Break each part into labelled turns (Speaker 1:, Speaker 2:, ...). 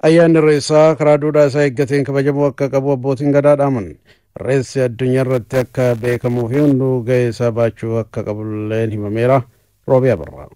Speaker 1: Ayyaanni Irreessaa karaa duudhaa isaa eeggateen kabajamuu akka qabu abbootiin gadaa dhaaman. Irreessi addunyaa irratti akka beekamuu fi hunduu gahee isaa baachuu akka qabulleen himameera. Roobii Abarraa.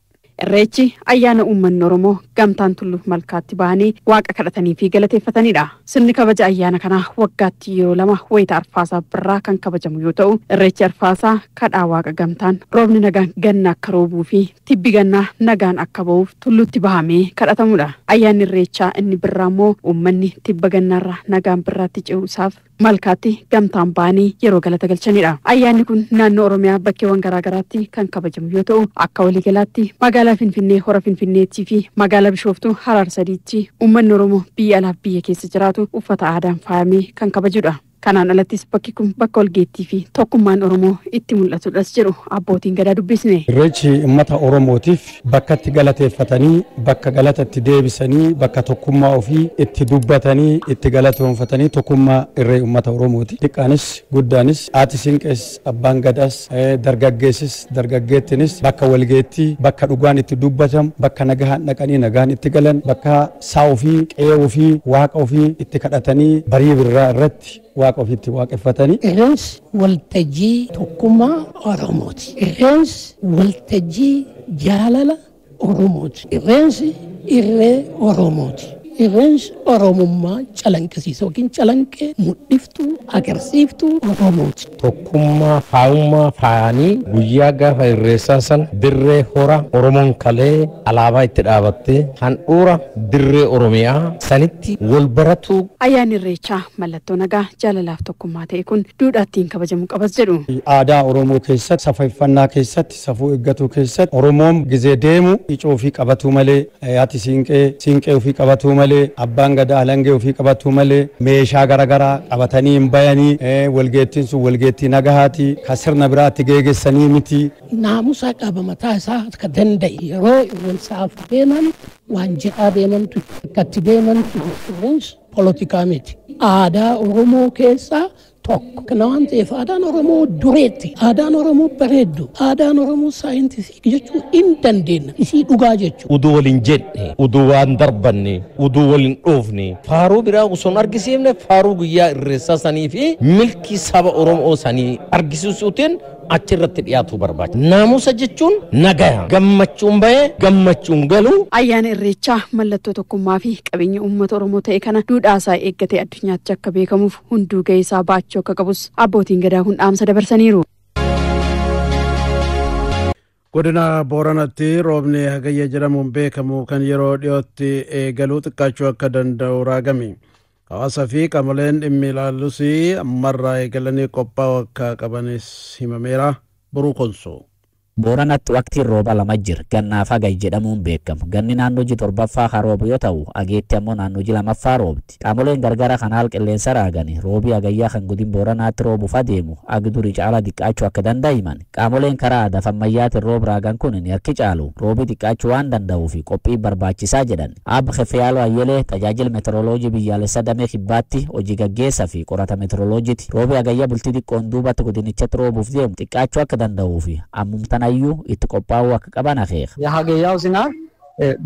Speaker 2: Irreechi ayyaana uummanni Oromoo gamtaan tulluu malkaatti bahanii waaqa kadhatanii fi galateeffatanidha. Sirni kabaja ayyaana kanaa waggaatti yeroo lama wayita arfaasaa birraa kan kabajamu yoo ta'u, irreechi arfaasaa kadhaa waaqa gamtaan roobni nagaan ganna akka roobuu fi tibbi gannaa nagaan akka ba'uuf tulluutti bahamee kadhatamudha. Ayyaanni irreechaa inni birraa immoo uummanni tibba gannaarraa nagaan birraatti ce'uusaaf malkaatti gamtaan bahanii yeroo galata galchanidha. Ayyaanni kun naannoo Oromiyaa bakkeewwan garaagaraatti kan kabajamu yoo ta'u, akka waliigalaatti magaalaa Finfinnee hora Finfinneettii fi magaalaa Bishooftuu Harar sadiitti uummanni Oromoo biyya alaaf biyya keessa jiraatu uffata aadaan faayamee kan kabajudha. Kanaan alattis bakki kun bakka walgeettii fi tokkummaan Oromoo itti mul'atudhas jedhu abbootiin gadaa dubbisne.
Speaker 3: Irreechi uummata Oromootiif bakka itti galateeffatanii, bakka galata itti deebisanii, bakka tokkummaa ofii itti dubbatanii, itti galatoonfatanii tokkummaa irree uummata Oromooti. Xiqqaanis guddaanis, haati siinqees, abbaan gadaas, dargaggeessis, dargaggeettinis bakka walgeettii, bakka dhugaan itti dubbatamu, bakka nagahaan dhaqanii nagaan itti galan, bakka saa ofii, qe'ee ofii, waaqa ofii itti kadhatanii barii birraa irratti waaqa ofiitti waaqeffatanii.
Speaker 4: Irreensi waltajjii tokkummaa Oromooti. Irreensi waltajjii jaalala Oromooti. Irreensi irree Oromooti. Irreensi Oromummaa calanqisiisa yookiin calanqee mul'iftuu agarsiiftuu Oromooti.
Speaker 5: Tokkummaa faayummaa faayanii guyyaa gaafa irreessaa san dirree hora Oromoon kalee alaabaa itti dhaabattee handhuura dirree Oromiyaa sanitti wal baratu.
Speaker 2: Ayyaanni Irreechaa mallattoo nagaa jaalalaaf tokkummaa ta'e kun duudhaa ittiin kabajamuu qabas jedhu.
Speaker 3: Aadaa Oromoo keessatti, safeeffannaa keessatti, safuu eeggatuu keessatti Oromoon gizee deemu icoo ofii qabatuu malee, haati siinqee siinqee ofii qabatuu malee, abbaan gadaa alangee ofii qabatuu malee meeshaa garaagaraa qabatanii hin bayanii, walgeettiin sun walgeettii nagahaati ka sirna biraatti geegessanii miti.
Speaker 4: Naamusa qaba mataa isaa akka danda'e yeroo irreensaaf deeman waan jedhaa deemantu akkatti deemantu irreensi polotikaa miti. Aadaa Oromoo keessaa tokko. Kana waan ta'eef aadaan Oromoo dureetti, aadaan Oromoo bareeddu, aadaan Oromoo saayintifik jechuu hin dandeenya. Isii dhugaa jechuudha.
Speaker 5: Uduu waliin jedhe, uduu waan darbanne, uduu waliin dhoofne, faaruu biraa osoo hin argisiifne faaruu guyyaa irreessaa sanii fi milkii saba Oromoo sanii argisiisuutiin achirratti dhiyaatu barbaachisa. Naamusa jechuun nagaya, gammachuun bahee gammachuun galu.
Speaker 2: Ayyaana Irreechaa mallattoo tokkummaa fi qabeenya uummata Oromoo ta'e kana duudhaa isaa eeggatee addunyaatti akka beekamuuf hunduu gahee isaa baachuu akka qabus abbootiin gadaa kun dhaamsa dabarsaniiru.
Speaker 1: Godina Booranatti roobni hagayya jedhamuun beekamu kan yeroo dhiyootti eegaluu xiqqaachuu akka danda'u raagame. Hawaasa fi qaamoleen dhimmi ilaallus ammarraa eegalanii qophaa'uu akka qabanis himameera. Boruu Konsoo.
Speaker 6: Booranatti waqtiin rooba lama jira. Gannaaf hagay jedhamuun beekamu. Ganni naannoo ji torbaffaa kan roobu yoo ta'u, ageetti ammoo naannoo ji lamaffaa roobti. Qaamoleen gargara kan haal qilleensa raagani roobii hagayyaa kan godin Booranaatti roobuuf adeemu agi durii caala xiqqaachuu akka danda'iman. Qaamoleen karaa aadaa fi ammayyaatiin roob raagan kun ni harki caalu roobii xiqqaachuu waan danda'uuf qophii barbaachisaa jedhan. Aab Kefeyaaloo Ayyelee tajaajila meteoroloojii biyyaalessaa damee kibbaatti hojii gaggeessaa fi qorata meteoroloojiiti. Roobii hagayyaa bultii xiqqoon duubatti godinichatti roobuuf deemu xiqqaachuu akka danda'uu fi ammumtana iyyuu itti qophaa'uu akka qaban akeeka.
Speaker 7: የሀገያው ዝናብ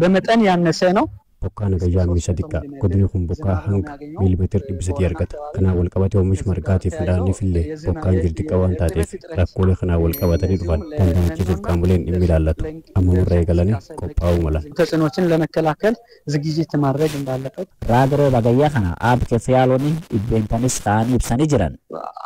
Speaker 7: በመጠን ያነሰ ነው።
Speaker 8: Bokkaan hagayyaa isa xiqqaa. Godinni kun bokkaa hanga miilimeetira 300 argata. Kanaan wal qabatee oomisha margaatiif midhaaniif illee bokkaan jiru xiqqaa waan taateef rakkoolee kanaan wal qabatanii dhufan dandamachiisuuf qaamoleen dhimmi ilaallatu ammamurraa eegalanii qophaa'uu malan.
Speaker 7: ተጽዕኖችን ለመከላከል ዝግጅት ማድረግ እንዳለበት
Speaker 6: Raaga rooba hagayyaa kana Aab Kefyaaloon dhibbeentanis ta'anii ibsanii jiran.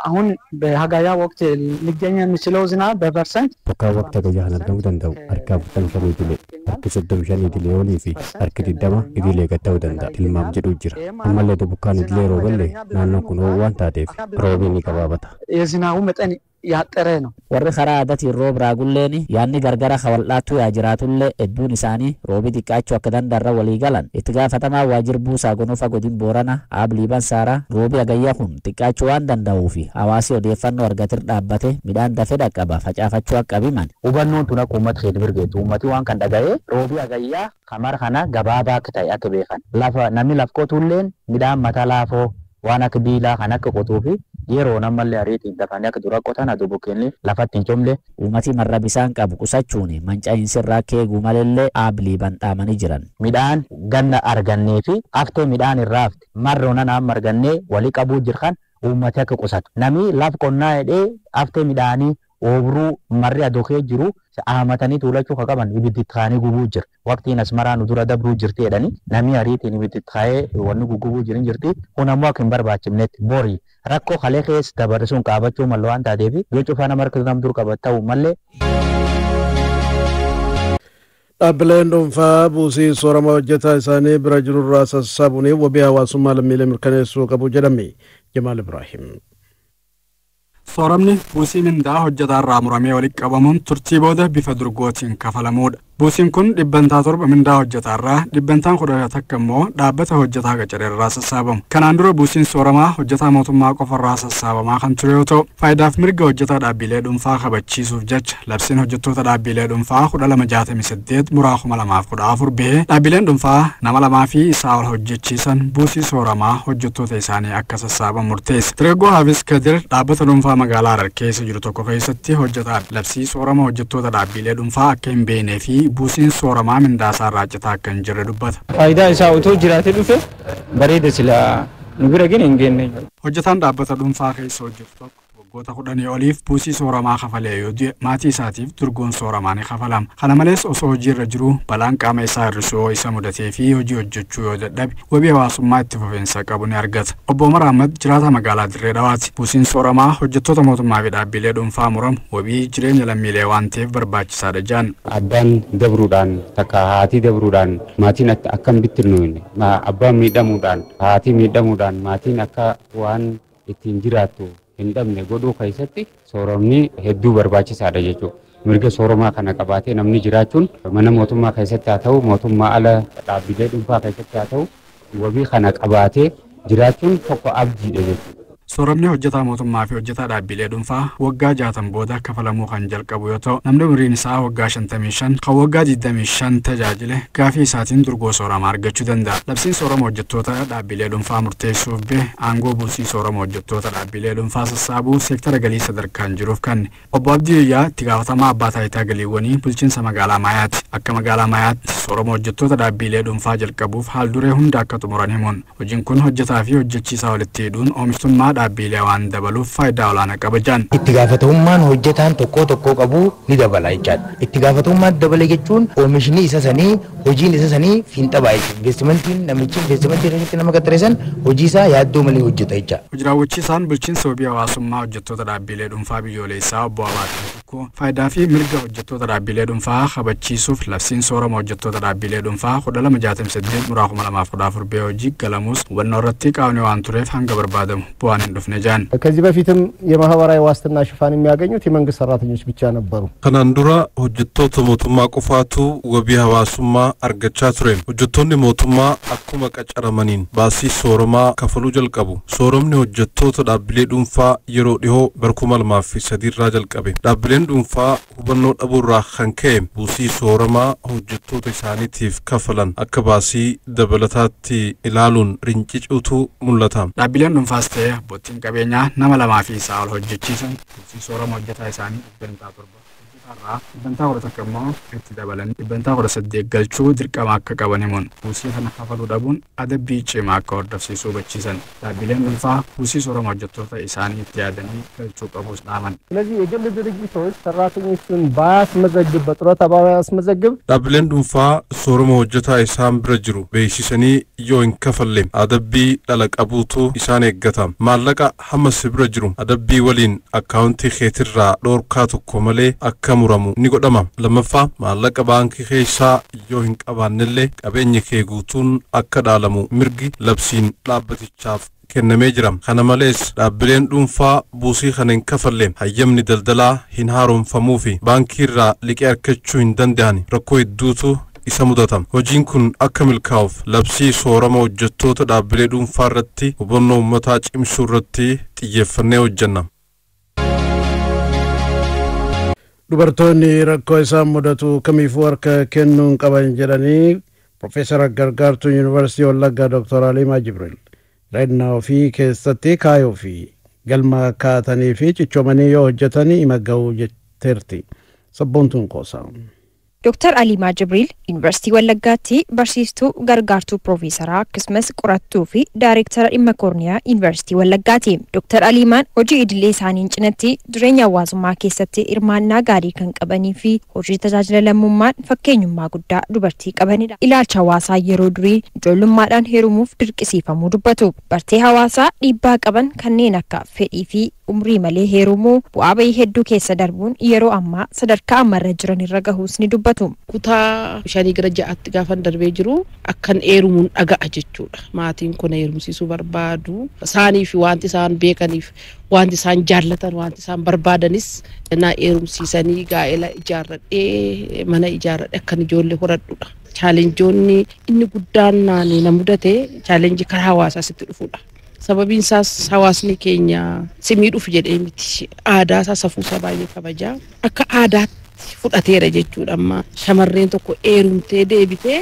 Speaker 7: አሁን በሀጋያ ወቅት ሊገኝ የሚችለው ዝናብ በፐርሰንት
Speaker 8: Bokkaan waqtii hagayyaa kan argamuu danda'u harka 45 idilee, harki 35 idilee olii fi harki 20 idilee gad ta'uu danda'a tilmaam jedhu jira. Ammallee otoo bokkaan idilee rooballee naannoon kun ho'uu waan taateef roobii ni gabaabata.
Speaker 7: የዝናቡ መጠን ያጠረ ነው።
Speaker 6: Warri karaa aadaatiin roob raagulleen yaadni gargara hawal'aattuu yaa jiraatullee hedduun isaanii roobii xiqqaachuu akka danda'arra walii galan. Itti gaafatamaa waajjira buusaa gonofa godin Boorana Aab Liiban Saaraa roobii hagayyaa kun xiqqaachuu waan danda'uu fi hawaasi odeeffannoo argatir dhaabbate midhaan dafee dhaqqaba facaafachuu akka qabiman.
Speaker 9: Hubannoon tun akka uummata keenya birgeetu uummati waan kan dhaga'ee roobii hagayyaa kamar kana gabaabaa akka ta'e akka beekan. Lafa namni laf qotulleen midhaan mataa laafoo waan akka biilaa kan akka qotuu fi Yeroo ammallee ariitiin dafanii akka dura qotan aduu bokkeenlee lafatti hin cimle.
Speaker 6: Uummati marra bisaan qabu qusachuun manca'iinsi irraa keeguu malellee aablii bandhaamanii jiran.
Speaker 9: Midhaan ganna argannee fi haftee midhaan irraa hafte marroona nama argannee walii qabuu jirkan uummati akka qusatu. Namni laf qonnaa hidhee haftee midhaanii oobruu marri adokee jiru aamatanii tuulachuu ka qaban ibiddi kaanii gubuu jira. Waqtiin as maraa nu dura dabruu jirti jedhanii namni ariitiin ibiddi kaa'ee wanni gugubuu jirin jirti. Kun ammoo akka hin barbaachifnetti bori rakkoo kalee keessa dabarsuun qaabachuu malu waan taateef yoo cufaa nama harka nam dur qaba ta'u malee.
Speaker 1: Dhaabbileen dhuunfaa buusii soorama hojjetaa isaanii bira jirurraa sassaabuun wabii hawaasummaa lammiilee mirkaneessuu qabu jedhame. Jamaal Ibraahim.
Speaker 10: Sooramni buusii mindaa hojjetaa irraa muramee walitti qabamuun turtii booda bifa durgootiin kafalamuudha. Buusiin kun 7% mindaa hojjetaa irraa, 11% immoo dhaabbata hojjetaa qacaree irraa sassaabamu. Kanaan dura buusiin sooramaa hojjetaa mootummaa qofa irraa sassaabamaa kan ture yoo ta'u, faayidaaf mirga hojjetaa dhaabbilee dhuunfaa kabachiisuuf jecha labsiin hojjettoota dhaabbilee dhuunfaa 1268 muraa 2014 bahee dhaabbileen dhuunfaa nama lamaa fi isaa ol hojjechiisan buusii sooramaa hojjettoota isaanii akka sassaaban murteesse. Dargaggoo Haafis Kadir dhaabbata dhuunfaa magaalaa Harar keessa jiru tokko keessatti hojjetaa labsii soorama hojjettoota dhaabbilee dhuunfaa akka hin beeknee fi buusiin sooramaa mindaasaa irraa citaa akka hin jirre dubbata.
Speaker 11: Faayidaa isaa otoo jiraatee dhufe bareeda silaa nu bira gine hin geenne.
Speaker 10: Hojjetaan dhaabbata dhuunfaa keessa hojjetu tokko waggoota 10 oliif buusii sooramaa kafalee yoo du'e maatii isaatiif durgoon sooramaa ni kafalama. Kana malees osoo hojiirra jiruu balaan qaama isaa hir'isuu yoo isa mudatee fi hojii hojjechuu yoo dadhabe wabii hawaasummaa itti fufiinsa qabu ni argata. Obbo Umar Ahmad jiraata magaalaa Dirree Dhawaati. Buusiin sooramaa hojjettoota mootummaa fi dhaabbilee dhuunfaa muramu wabii jireenya lammiilee waan ta'eef barbaachisaadha jedhan.
Speaker 8: Abbaan dabruudhaan takka haati dabruudhaan maatiin akkam bittinnu abbaan miidhamuudhaan haati miidhamuudhaan maatiin akka waan ittiin jiraattu hin dhabne godhuu keessatti sooramni hedduu barbaachisaadha jechuudha. Mirga sooramaa kana qabaatee namni jiraachuun mana mootummaa keessatti haa ta'u mootummaa ala dhaabbilee dhuunfaa keessatti haa ta'u wabii kana qabaatee jiraachuun tokko abdiidha jechuudha.
Speaker 10: Sooramni hojjetaa mootummaa fi hojjetaa dhaabbilee dhuunfaa waggaa 60 booda kafalamuu kan jalqabu yoo ta'u namni umriin isaa waggaa 55 kan waggaa 25 tajaajile gaafii isaatiin durgoo sooramaa argachuu danda'a. Labsiin soorama hojjettoota dhaabbilee dhuunfaa murteessuuf bahe aangoo buusii soorama hojjettoota dhaabbilee dhuunfaa sassaabuu seektara galii sadarkaan jiruuf kenne. Obbo Abdii Guyyaa itti gaafatamaa abbaa taayitaa galiiwwanii bulchiinsa magaalaa Maayaati. Akka magaalaa Maayaatti soorama hojjettoota dhaabbilee dhuunfaa jalqabuuf haal duree hunda akka xumuran himuun hojiin kun hojjetaa fi hojjechiisaa walitti hidhuun oomishtummaa dhaabbilee waan dabaluuf faayidaa olaanaa qaba jedhan.
Speaker 12: Itti gaafatamummaan hojjetaan tokko tokko qabu ni dabala jechaadha. Itti gaafatamummaan dabale jechuun oomishni isa sanii hojiin isa sanii fiinxabaa jechuudha. Investimentiin namichi investimentii irratti nama qaxareessan hojii isaa yaaddoo malee hojjeta jechaadha.
Speaker 10: Hojii raawwachiisaan bulchiinsa wabii hawaasummaa hojjettoota dhaabbilee dhuunfaa biyyoolessaa obbo Abaatee Tokkoo faayidaa fi mirga hojjettoota dhaabbilee dhuunfaa kabachiisuuf labsiin soorama hojjettoota dhaabbilee dhuunfaa 1268 muraa 2014 bahee hojii galamuus hubannoo irratti qaamni waan tureef hanga barbaadamu bu'aan hin dhufne jedhan.
Speaker 13: ከዚህ በፊትም የማህበራዊ ዋስትና ሽፋን የሚያገኙት የመንግስት ሰራተኞች ብቻ ነበሩ።
Speaker 14: Kanaan dura hojjettoota mootummaa qofaatu wabii hawaasummaa argachaa ture. Hojjettoonni mootummaa akkuma qacaramaniin baasii sooramaa kafaluu jalqabu. Sooramni hojjettoota dhaabbilee dhuunfaa yeroo dhihoo bara 2003 irraa jalqabe. Dhaabbileen dhuunfaa hubannoo dhabuurraa kan ka'e buusii sooramaa hojjettoota isaaniitiif kafalan akka baasii dabalataatti ilaaluun rincicuutu mul'ata.
Speaker 10: Dhaabbileen dhuunfaas ta'e abbootiin qabeenyaa nama lamaa fi isaa ol hojjechiisan buusii soorama hojjetaa isaanii 7% hojjetarraa 11% immoo itti dabalanii 18% galchuu dirqama akka qaban himuun buusii kana kafaluu dhabuun adabbii cimaa akka hordofsiisu hubachiisan. Dhaabbileen dhuunfaa buusii soorama hojjettoota isaanii itti yaadanii galchuu qabus dhaaman.
Speaker 13: ስለዚህ የግል ድርጅቶች ሰራተኞቹን ባያስመዘግብ በጡረታ ባያስመዘግብ
Speaker 14: Dhaabbileen dhuunfaa soorama hojjetaa isaan bira jiru beeksisanii yoo hin kafalle adabbii dhala qabuutu isaan eeggata. Maallaqa hamma si bira jiru adabbii waliin akkaawuntii keetirraa dhoorkaa tokko malee akka muramu ni godhama. Lammaffaa maallaqa baankii keessaa yoo hin qabaannellee qabeenyi kee guutuun akka dhaalamu mirgi labsiin dhaabbatichaaf kennamee jira. Kana malees dhaabbileen dhuunfaa buusii kana hin kafalle hayyamni daldalaa hin haaromfamuu fi baankii irraa liqii argachuu hin danda'an rakkoo hedduutu isa mudata. Hojiin kun akka milkaa'uuf labsii soorama hojjettoota dhaabbilee dhuunfaa irratti hubannoo uummataa cimsuu irratti xiyyeeffannee hojjenna.
Speaker 1: Dubartoonni rakkoo isaan mudatu kamiifuu harka kennuun qaban jedhanii Profeesar Gargaartuu Yuunivarsiitii Wallaggaa Dr. Aliimaa Jibriil. Jireenya ofii keessatti kaayoo fi Galma kaatanii fi cichoomanii yoo hojjetanii ima ga'uu jetteerti. Sabboontuun qoosaa.
Speaker 15: Dr. Aliimaa Jibriil Yuunivarsiitii Wallaggaatti barsiistuu gargaartuu piroofeesaraa akkasumas qorattuu fi daayireektara dhimma koorniyaa Yuunivarsiitii Wallaggaati. Dr. Aliimaan hojii idilee isaaniin cinatti jireenya hawaasummaa keessatti hirmaannaa gaarii kan qabanii fi hojii tajaajila lammummaan fakkeenyummaa guddaa dubartii qabanidha. Ilaalcha hawaasaa yeroo durii ijoollummaadhaan heerumuuf dirqisiifamuu dubbatu. Bartee hawaasaa dhiibbaa qaban kanneen akka fedhii fi umrii malee heerumuu bu'aa bayii hedduu keessa darbuun yeroo ammaa sadarkaa ammarra jiran irra gahuus ni dubbatu.
Speaker 16: Kutaa 5 gara 6tti gaafan darbee jiru akkan heerumuun dhaga'a jechuudha. Maatiin kun heerumsiisuu barbaadu. Isaaniif wanti isaan beekaniif, wanti isaan jaallatan, wanti isaan barbaadanis na heerumsiisanii gaa'ela ijaarradhee mana ijaarradhe akkan ijoollee horadhudha. Chaalenjoonni inni guddaan naani na mudate chaalenjii karaa hawaasaa sitti dhufudha. Sababiin isaas hawaasni keenya si miidhuuf jedhee miti. Aadaa isaa safuu isaa baay'ee kabajaa. Akka aadaatti fudhateera jechuudha. Amma shamarreen tokko heerumtee deebitee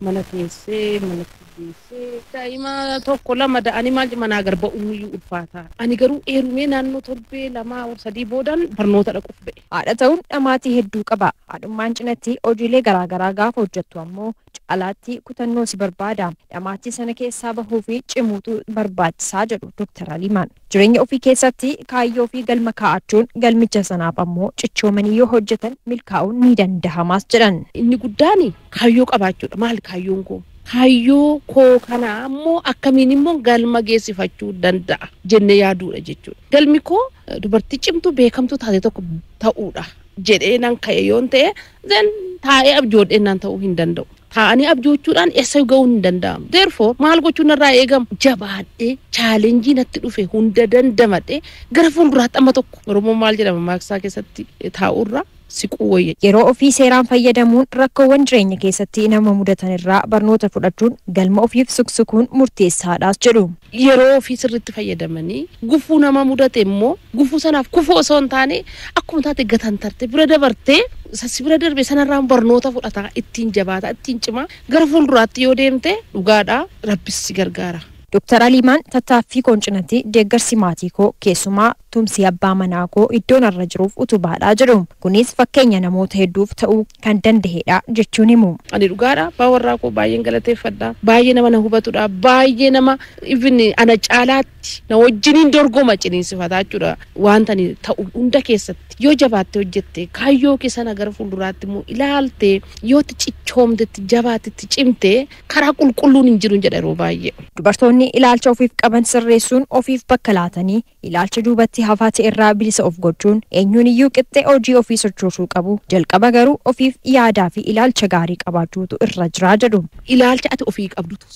Speaker 16: mana teessee mana geessee daa'ima tokko lama da'anii maal manaa garba uumuyyuu ulfaata. Ani garuu heerumee naannoo torbee 2 3 boodaan barnoota dhaquuf ba'e.
Speaker 15: Haadha ta'uun dhamaatii hedduu qaba. Haadhummaan cinatti hojiilee garaagaraa gaafa hojjettu ammoo caalaatti kutannoo si barbaada. Dhamaatii sana keessaa bahuu fi cimuutu barbaachisaa jedhu Dr. Aliimaan. Jireenya ofii keessatti kaayyoo fi galma kaa'achuun galmicha sanaaf ammoo cichoomanii yoo hojjetan milkaa'uun ni danda'amas jedhan.
Speaker 16: Inni guddaan kaayyoo qabaachuudha. Maali kaayyoon koo? Kaayyoo koo kana ammoo akkamiin immoo galma geessifachuu danda'a jennee yaaduudha jechuudha. Galmi koo dubartii cimtuu beekamtuu taate tokko ta'uudha jedhee nan ka'e yoon ta'e then taa'ee abjoodhee nan ta'uu hin danda'u. Taa'anii abjoochuudhaan eessa ga'uun hin danda'amu. Therefore maal gochuun narraa eegamu? Jabaadhee chaalenjii natti dhufe hunda dandamadhee gara fuulduraatti amma tokko. Oromoon maal jedhama maaksaa keessatti taa'urra siquu wayya.
Speaker 15: Yeroo ofii seeraan fayyadamuun rakkoowwan jireenya keessatti nama mudatan irraa barnoota fudhachuun galma ofiif suksukuun murteessaadhaas jedhu.
Speaker 16: Yeroo ofii sirriitti fayyadamanii gufuu nama mudate immoo gufuu sanaaf kufuu osoo hin taane akkuma taate gatantarte bira dabartee si bira darbe sanarraan barnoota fudhataa ittiin jabaataa ittiin cimaa gara fuulduraatti yoo deemte dhugaadhaa rabbis si gargaara.
Speaker 15: Dr. Aliimaan tattaaffii koon cinatti deeggarsi maatii koo keessumaa tumsi abbaa manaa koo iddoon irra jiruuf utubaadhaa jedhu. Kunis fakkeenya namoota hedduuf ta'uu kan danda'edha jechuun himu.
Speaker 16: Ani dhugaadha abbaa warraa koo baay'een galateeffadha. Baay'ee nama na hubatudha. Baay'ee nama even ana caalaatti na wajjiniin dorgoma ciniinsifataa jechuudha. Wanta ani ta'u hunda keessatti yoo jabaatte hojjette kaayyoo kee sana gara fuulduraatti immoo ilaalte yoo itti cichoomte itti jabaatte itti cimte karaa qulqulluun hin jiru jedha yeroo baay'ee.
Speaker 15: Dubartoonni ilaalcha ofiif qaban sirreessuun ofiif bakka laatanii ilaalcha duubatti hafaa ta'e irraa bilisa of gochuun eenyuun iyyuu qixxee hojii ofii sochoosuu qabu. Jalqaba garuu ofiif yaadaa fi ilaalcha gaarii qabaachuutu irra jira jedhu.
Speaker 16: Ilaalcha ati ofii qabdutu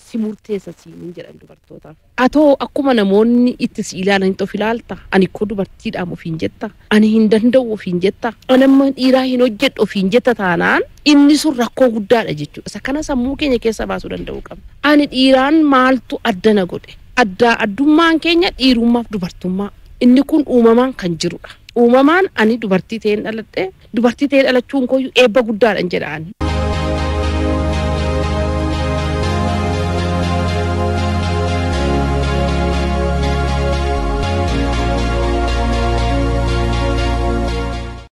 Speaker 16: si murteessa siin jedhan dubartootaaf. Atoo akkuma namoonni itti si ilaalanitti of ilaalta. Ani koo dubartiidhaam ofiin jetta. Ani hin danda'u ofiin jetta. Ani amma dhiiraa hin hojjedhu ofiin jetta taanaan inni sun rakkoo guddaadha jechuudha. Isa kana sammuu keenya keessa baasuu danda'uu qabna. Ani dhiiraan maaltu adda na godhe? Addaa addummaan keenya dhiirummaaf dubartummaa. Inni kun uumamaan kan jirudha. Uumamaan ani dubartii ta'een dhaladhe. Dubartii ta'ee dhalachuun kooyyuu eebba guddaadha jedhaan.